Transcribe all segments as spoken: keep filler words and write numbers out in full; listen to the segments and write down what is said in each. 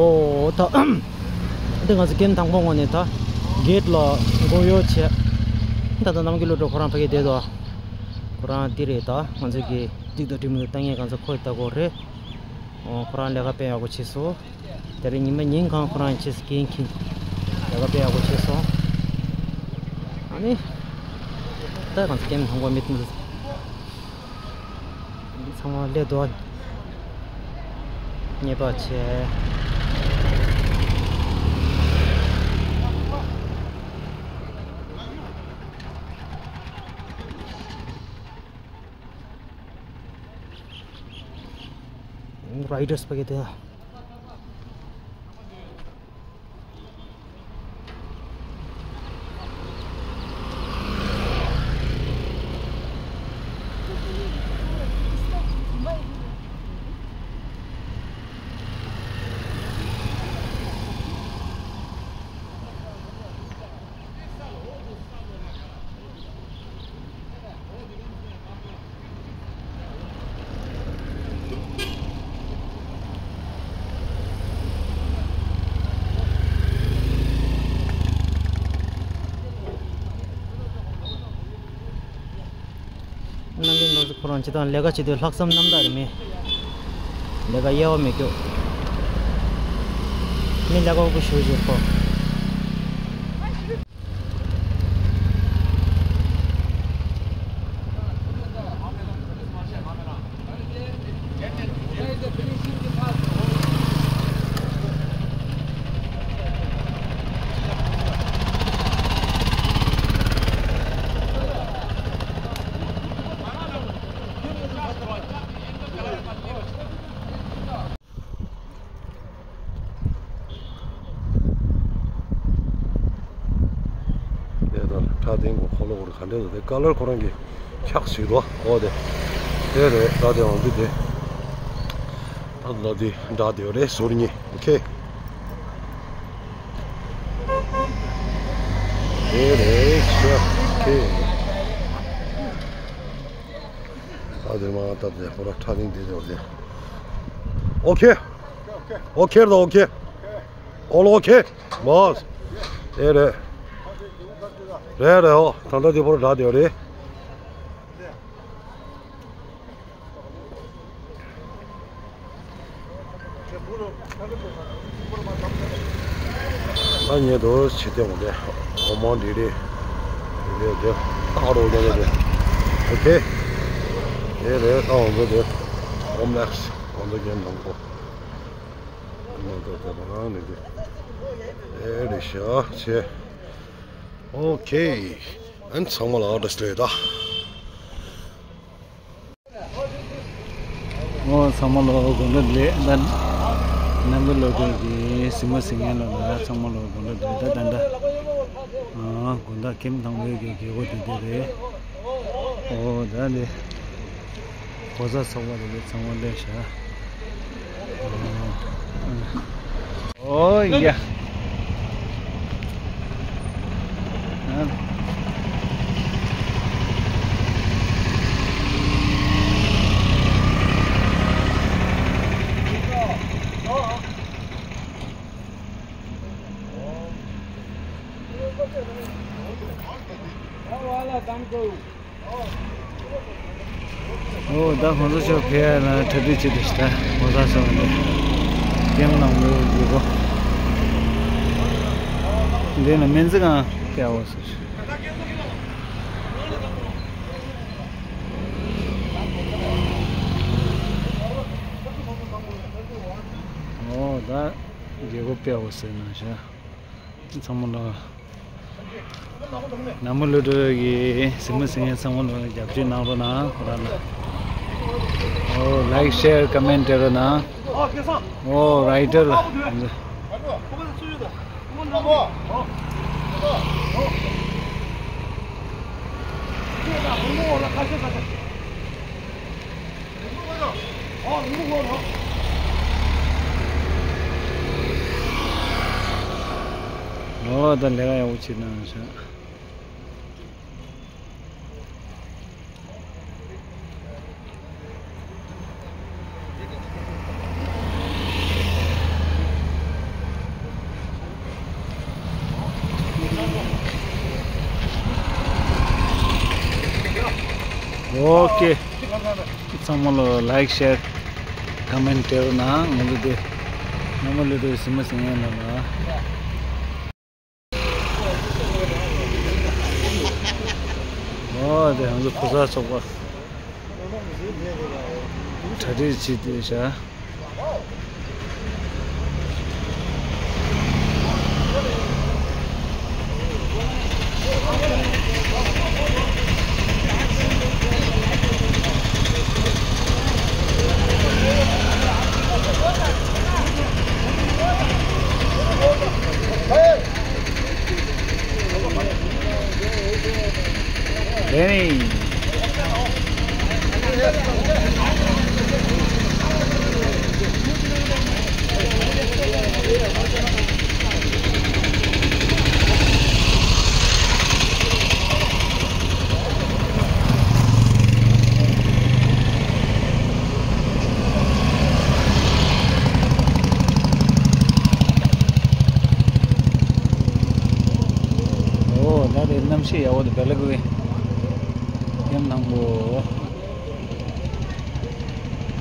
ཨོ་ད། འདི་ང་ཚོ་ཀེམ་དང་པོ་ངོས་ནས་ད་གེ་ཊི་ལ་སྒོ་གཡོག་བྱས། ད་ལྟ་ནམ་རྒྱུན་སློབ་གྲོགས་ཁོ་རང་ཕ་གིར་བསྡད་འདུག་ཁོ་རང་འདི་རེད། ད་ང་ཚོ་གི་ཏིག་ཏོ་འགྲིག་མི་འདུག་ལྟ་མཁན་གང་ཚོ་ཁོ་ལྟ་གོ་རེད། ཨོ་ཁོ་རང་ལས་ཀ་དཔེ་ཡག་པོ་བྱས་སོང་། དེ་རིང་ཉི་མ་ཉིན་གང་ཁོ་རང་ཆེས་སྐད་འཁྱེར་ལས་ཀ་དཔེ་ཡག་པོ་བྱས་སོང་། ཨ་ནི། ད་ང་ཚོ་ཀེམ་དང་པོ་མི་འདུག་ཚང་མ་སླེབས་འདུག་ཉེས་པ་ཆེ། རའི་ཌར་སི་ཕ་གི་དེ། ནམ་རྒྱུན་ང་ཚོ་ཁོ་རང་སྤྱིར་བཏང་ལས་ཀ་བྱེད་དུས་ལྷག་བསམ་རྣམ་དག་རེ་མེད། ལས་ཀ་གཡར་བ་མེད་ཀྱོག་མི་ལས་ཀ་འུ་པུ་ཞུ་བྱེད་ཁོ། དེ་ལྟར་ཁྲ་ཐིང་གི་འཁོར་ལོ་སྐོར་ག་འདྲ་འདུག་དེ་ཀ་ལར་ཁོ་རང་གི་འཁྱགས་ཤིག་འདུག་ཨོ་དེ། དེ་རེད། ད་དེ་འོང་དུས་དེ། ད་ད་དེ་འདྲ་དེ་རེད་ཟུར་གཉིས། ཨོ་ཁེ། དེ་རེད་ཤག་ཨོ་ཁེ། ད་དེ་མ་ད་དེ་ཁོ་རང་ཁྲ་ཐིང་དེ་དེ་འོང་དེ། ཨོ་ཁེ། ཨོ་ཁེ་རེད། ཨོ་ཁེ། ཨོ་ལོ་ཨོ་ཁེ། མོས། དེ་རེད། རེད་རེད། ཨོ་ད་ལྟ་དེ་བོར་འདྲ་དེ་རེད། ད་ཉེ་དུ་ཕྱི་དེ་འོང་དེ། འོ་མ་འདི་རེད། འདི་རེད་དེ། ད་རོ་རྒྱག་ཡ་དེ། ཨོ་ཁེ། དེ་རེད། ད་འོང་དེ་དེ། ཨོ་མེག་སི་འོང་དེ་རྒྱན་དང་པོ། ཨེ་རེད་ཤག་ཆེ། ཨོ་ཁེ། ཨན་ཚང་མ་ལ་བཀྲ་ཤིས་བདེ་ལེགས། ཨོ་ཚང་མ་ལ་དགོང་དྲོ་བདེ་ལེགས། ད་ནང་གི་སློབ་གྲོགས་ཀྱི་གཟིགས་མོ་གཟིགས་མཁན་ལ་ཚང་མ་ལ་དགོང་དྲོ་བདེ་ལེགས། ད་ད་ད་ཨ་དགོང་དག་ཀེམ་དང་པོའི་གི་རྒྱལ་སྒོ་དེ་དེ་རེད། ཨོ་ད་ལེ། གོ་ས་ཚོགས་པ་དེ་ཚང་མ་སླེབས་ཤག་ཨོ་ཡ། ཨོ་ད་ཁོང་ཚོ་ཕྱོགས་ཕེ་ཡ་ན་གྲ་སྒྲིག་བྱེད་དུ་ཞིག་ད་ཁོང་ཚོ་སོང་འདི་ཀེམ་ནང་ལོགས་འགྱུར་གོ། འདི་ན་སྨན་རྩིས་ཁང་སྐྱ་བོ་སོ། ཨོ་ད་རྒྱལ་སྒོ་སྐྱ་བོ་ཟེར་ན་ཤ། ཚང་མ་ལ། ནང་མི་སློབ་གྲོགས་ཀྱི་གཟིགས་མོ་གཟིགས་མཁན་ཚང་མ་ལ་རྒྱབ་སྐྱོར་གནང་རོགས་གནང་ཁོ་རང་ལ། ཨོ་ལའིག་ཤེར་ཀོ་མེན་ཊི་སྤྲད་རོགས་གནང་། ཨོ་རའི་ཌར་ལ། ཨོ་ད་ལས་ཀ་ཡག་པོ་བྱེད་གནང་ཤག་ཨོ་ཀེ། ཚང་མ་ལ་ལའིཀ་ཤེར་ཀོ་མེན་ཊི་སྤྲད་རོགས་གནང་། ང་ཚོ་དེ་ནམ་ལས་དུ་ཟིན་མ་ཟིན་ཡང་ལ་ལ། ཨོ་དེ་ང་ཚོ་ཕོ་གསར་ཚོགས་པ་གྲ་སྒྲིག་བྱེད་དེ་བཞག་ཨོ་ད་དེ་གནམ་གཤིས་ཡག་པོ་འདུག་བེ་ལ་ཀུ་ཝེ་ཡུལ་ནང་པོ།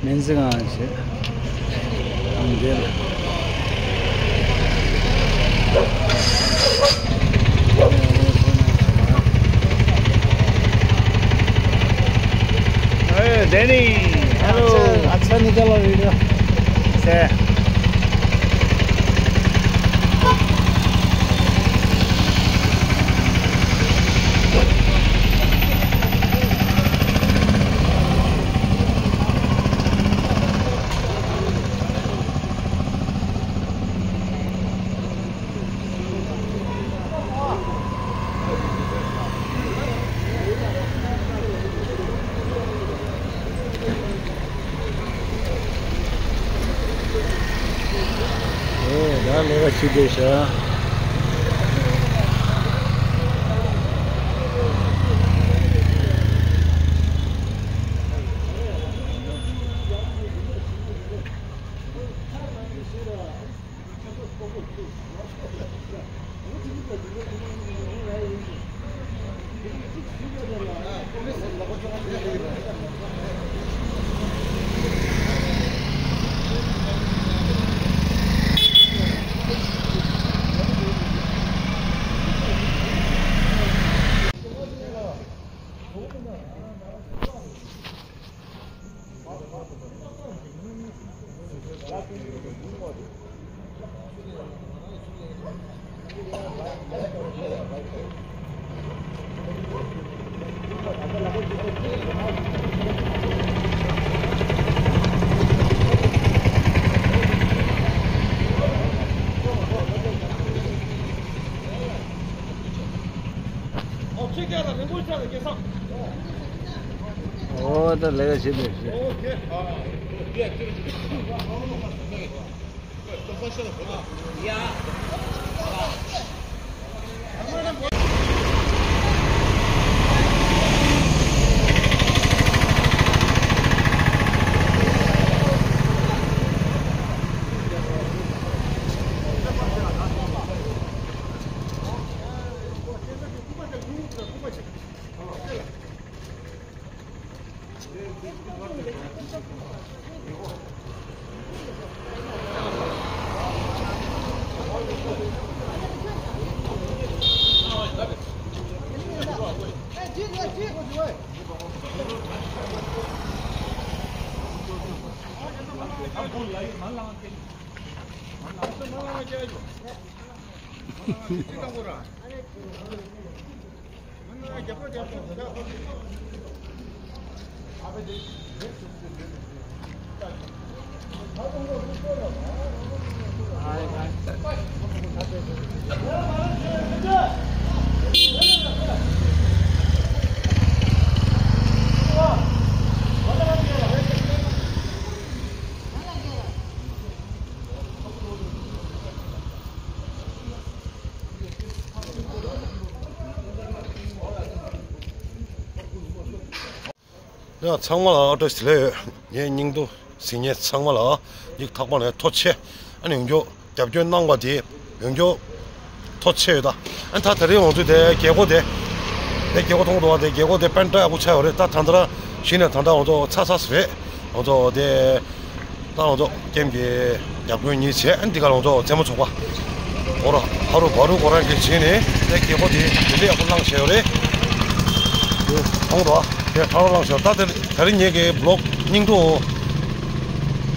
སྨན་རྩིས་ཁང་བྱས། ཨང་འདིར། ཨེ་ཌེ་ནི། ཧེ་ལོ། अच्छा, अच्छा निकाला वीडियो। से། ཨོ་ད་ལས་ཀ་བྱེད་བསྡད་ཤག་ཨོ་ད་ལས་ཀ་བྱེད་འདོད་ཞེས། ཡ་ཚང་མ་ལ་བཀྲ་ཤིས་བདེ་ལེགས་ཡོད། ངའི་སྙིང་དུ་གཟིགས་མཁན་ཚང་མ་ལ་ཡིག་ཐག་པ་ནས་ཐུགས་རྗེ་ཆེ། ཨ་ནི་ཡོང་རྒྱུ་རྒྱབ་སྐྱོར་གནང་བ་དེ་ཡོང་རྒྱུ་ཐུགས་རྗེ་ཆེ་ཡོད་ད། ཨ་ད་ད་རིང་ང་ཚོ་དེ་རྒྱལ་སྒོ་དེ་ དེ་རྒྱལ་སྒོ་མཐོང་འདུག་བ། དེ་རྒྱལ་སྒོ་དེ་དཔེ་འདྲ་ཡག་པོ་ཆགས་ཡོད་རེད། ད་ད་ལྟ་གཞི་ནས་ད་ལྟ་ང་ཚོ་ཚ་ཚ་རེད། ང་ཚོ་དེ་ད་ང་ཚོ་ཀེམ་གྱི་རྒྱབ་སྐྱོར་གཉིས་བྱས། ཨ་ནི་འདི་ག་ལ་ང་ཚོ་རྩེད་མོ་ཚོགས་པ་འོ་ར་ཧ་རུ་བ་རུ་ཁོ་རང་གིས་བྱས་ནས་དེ་རྒྱལ་སྒོ་དེ་དེ་འདྲ་ཡག་པོ་བསླངས་བྱས་ཡོད་རེད། མཐོང་འདུག་བ། དེ་ཁྲ་རོ་བསླངས་བྱས་ཡོད། ད་དེ་ད་རིང་ངེད་ཀྱི་བི་ལོག་སྙིང་པོ་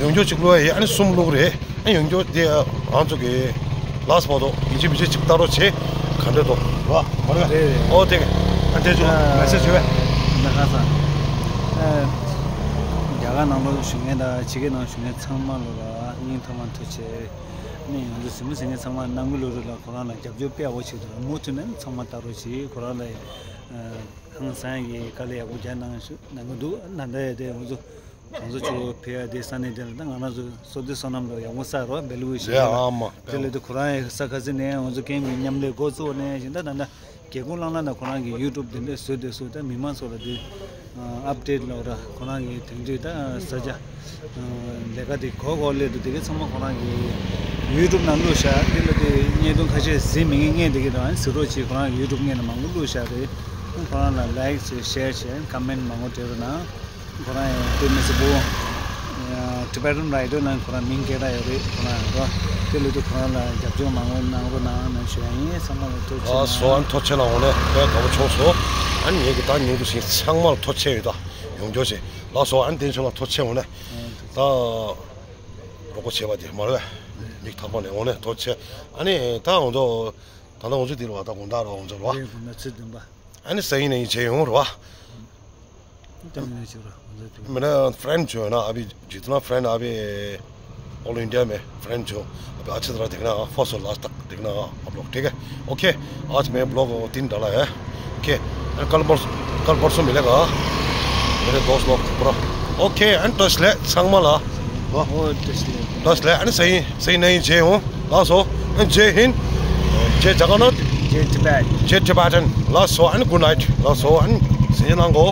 ཡོང་རྒྱུ་གཅིག་བླུགས་ཡ་ཡིན། ཨ་ནི་གསུམ་བླུགས་རེད། ཨ་ཡོང་རྒྱུ་དེ་ང་ཚོ་གི་ལགས་སོ་པོ་དོ་ཡིན་གཅིག་མིན་གཅིག་ཅིག་ལྟ་རོགས་བྱེད། ག་འདྲ་འདུག་བ། མ་རེད། རེད་རེད། ཨོ་དེ་ག་ཨ་དེ་ཚོ་ཨ། མེ་སེ་ཇི་བས། ད་ཁ་སང་ཨ། རྒྱ་གར་ནང་ལོགས་བཞུགས་མཁན་དང་ཕྱི་རྒྱལ་ནང་བཞུགས་མཁན་ཚང་མ་ལོ་ལ་སྙིང་ཐག་པ་ནས་ཐུགས་རྗེ་ཆེ། ནི་ང་ཚོ་གཟིགས་མོ་གཟིགས་མཁན་ཚང་མ་ནང་མི་ལོ་རེ་ལ་ཁོ་རང་ལ་རྒྱབ་སྐྱོར་དཔེ་ཡག་པོ་བྱེད་འདུག་མུ་མཐུད་ནས་ཚང་མ་ལྟ་རོགས་བྱེད། ཁོ་རང་ལ་ཨ། ཧང་སང་གི་དཀའ་ལས་ཡག་པོ་རྒྱག་གནང་ཞུ་གནང་གི་འདུག་ད་ལྟ་ཡ་དེ་ང་ཚོ་གྲོང་ཚོ་ཆུ་བོ་ཕེ་ཡ་དེ་ས་གནས་དེ་ལ་ད་ང་རང་ཚོ་བསོད་བདེ་བསོད་ནམས་ལ་ཡག་པོ་བསགས་རོགས་བེ་ལུ་ཝི་ཞིག་རེད། ཨ་མ་དེ་ལས་དེ་ཁོ་རང་ཡི་ས་ཁ་སི་ནས་ང་ཚོ་ཀེམ་གྱི་མཉམ་ལས་འགོ་བཙུགས་ནས་བཞིན་ད་ད་ད་རྒྱལ་ཁོངས་བླངས་ན་ན་ཁོ་རང་གི་ཡུ་ཊུབ་དེ་འདྲས་བཟོས་དེ་བཟོས་ད་མི་མང་ཚོ་ལ་དེ་ཨ་ཨབ་ཌེཊ་ལབ་ར་ཁོ་རང་གི་དེང་དུས་ད་ས་ཆ་ལས་ཀ་དེ་གོ་གོ་སླེབས་འདུག་དེ་གའི་ཚང་མ་ཁོ་རང་གི་ཡུ་ཊུབ་ནང་བླུགས་བཞག་དེ་ལ་དེ་བརྙན་ཐུང་ཁ་ཤས་གཟིགས་མི་ངན་དེ་གའི་དང་གཟིགས་རོགས་བྱེད། ཁོ་རང་གི་ཡུ་ཊུབ་ངོས་ནས་མང་པོ་བླུགས་བཞག་རེད། ཁོ་རང་ལ་ལའིཀ་བྱེད་ཤེར་བྱེད་ཀོ་མེན་མང་པོ་སྤྲད་རོགས་གནང་། ཁོ་རང་ཡང་དེ་མི་སྲིད་པོ། ཊི་བེ་ཊན་རའི་ཊར་ནང་ཁོ་རང་མིང་སྐད་གྲགས་ཡོད་རེད། ཁོ་རང་ཡང་རོ། དེ་ལུགས་དུ་ཁོ་རང་ལ་རྒྱབ་སྐྱོར་མང་པོ་གནང་རོགས་གནང་ནས་ཞུ་ཡ་ཡིན། ཚང་མ་ལ་ཐུགས་རྗེ་ཆེ། ལགས་སོ། ཨ་ནི་ཐུགས་རྗེ་ཆེ་གནང་། འོ་ནས་དཔེ་དགའ་པོ་བྱུང་སོང་། ཨ་ནི་ངེད་ཀྱི་ད་ཉིན་དུ་ཞིག་ཚང་མ་ལ་ཐུགས་རྗེ་ཆེ་ཡོད་ད། ཡོང་རྒྱུ་བྱེད། ལགས་སོ། ཨ་ནི་དེ་ཚོ་ལ་ཐུགས་རྗེ་ཆེ། འོ་ནས་ད་རོགས་པ་བྱས་པ་དེ་མ་རེད་པས། མིག་ཐག་པ་ནས། འོ་ནས་ཐུགས་རྗེ་ཆེ། ཨ་ནི་ད་འོ་ཚོ་ད་ལྟ་འོ་ཚོ་དེ་རུ་བ་ད་དགོང་དག་རུ་འོ་ཚོ་རུ་བ། རེད། དགོང་དག་ཚེས་བདུན་པ། ཨ་ནི་སང་ཉིན་ནས་བྱས་ཡོང་རུ་བ། ལྟ་མིན་ཆོག་ར་ང་ཚོ་དེ། མི་ན་ཕ་རེན་ཌི་ཆོ་ན་ཨ་བི་ཇི་ཏ་ན་ཕ་རེན་ཌི་ཨ་བི་ཨོལ་ཨིན་ཌི་ཡ་མེ་ཕ་རེན་ཌི་ཆོ། ཨ་བི་ཨ་ཆི་ཏ་ར་དེག་ན་ཧྥ་སོ་ལ་སྟག་དེག་ན་ཨ་བི་ལོག་ཐིག་གེ། ཨོ་ཁེ། आज मैं ब्लॉग तीन डाला है। ओके। कल परसों, कल परसों मिलेगा मेरे दोस्त लोग पूरा। ओके। एंड टच ले संगमाला। ཨོ་ཏེ་སི་ལེ། ལགས་སོ། ཨ་ནི་སང་ཉིན་སང་ཉིན་ནས་བྱས་ཡོང་། ལགས་སོ། ཨ་ནི་ཇེ་ཧིན། ཇེ་ཇ་ག་ནཱཐ། ཇེ་ཊི་བེཊ། ཇེ་ཊི་བེ་ཊན། ལགས་སོ། ཨ་ནི་གུཌ་ནའིཊ། ལགས་སོ། ཨ་ནི་གཟིགས་གནང་གོ།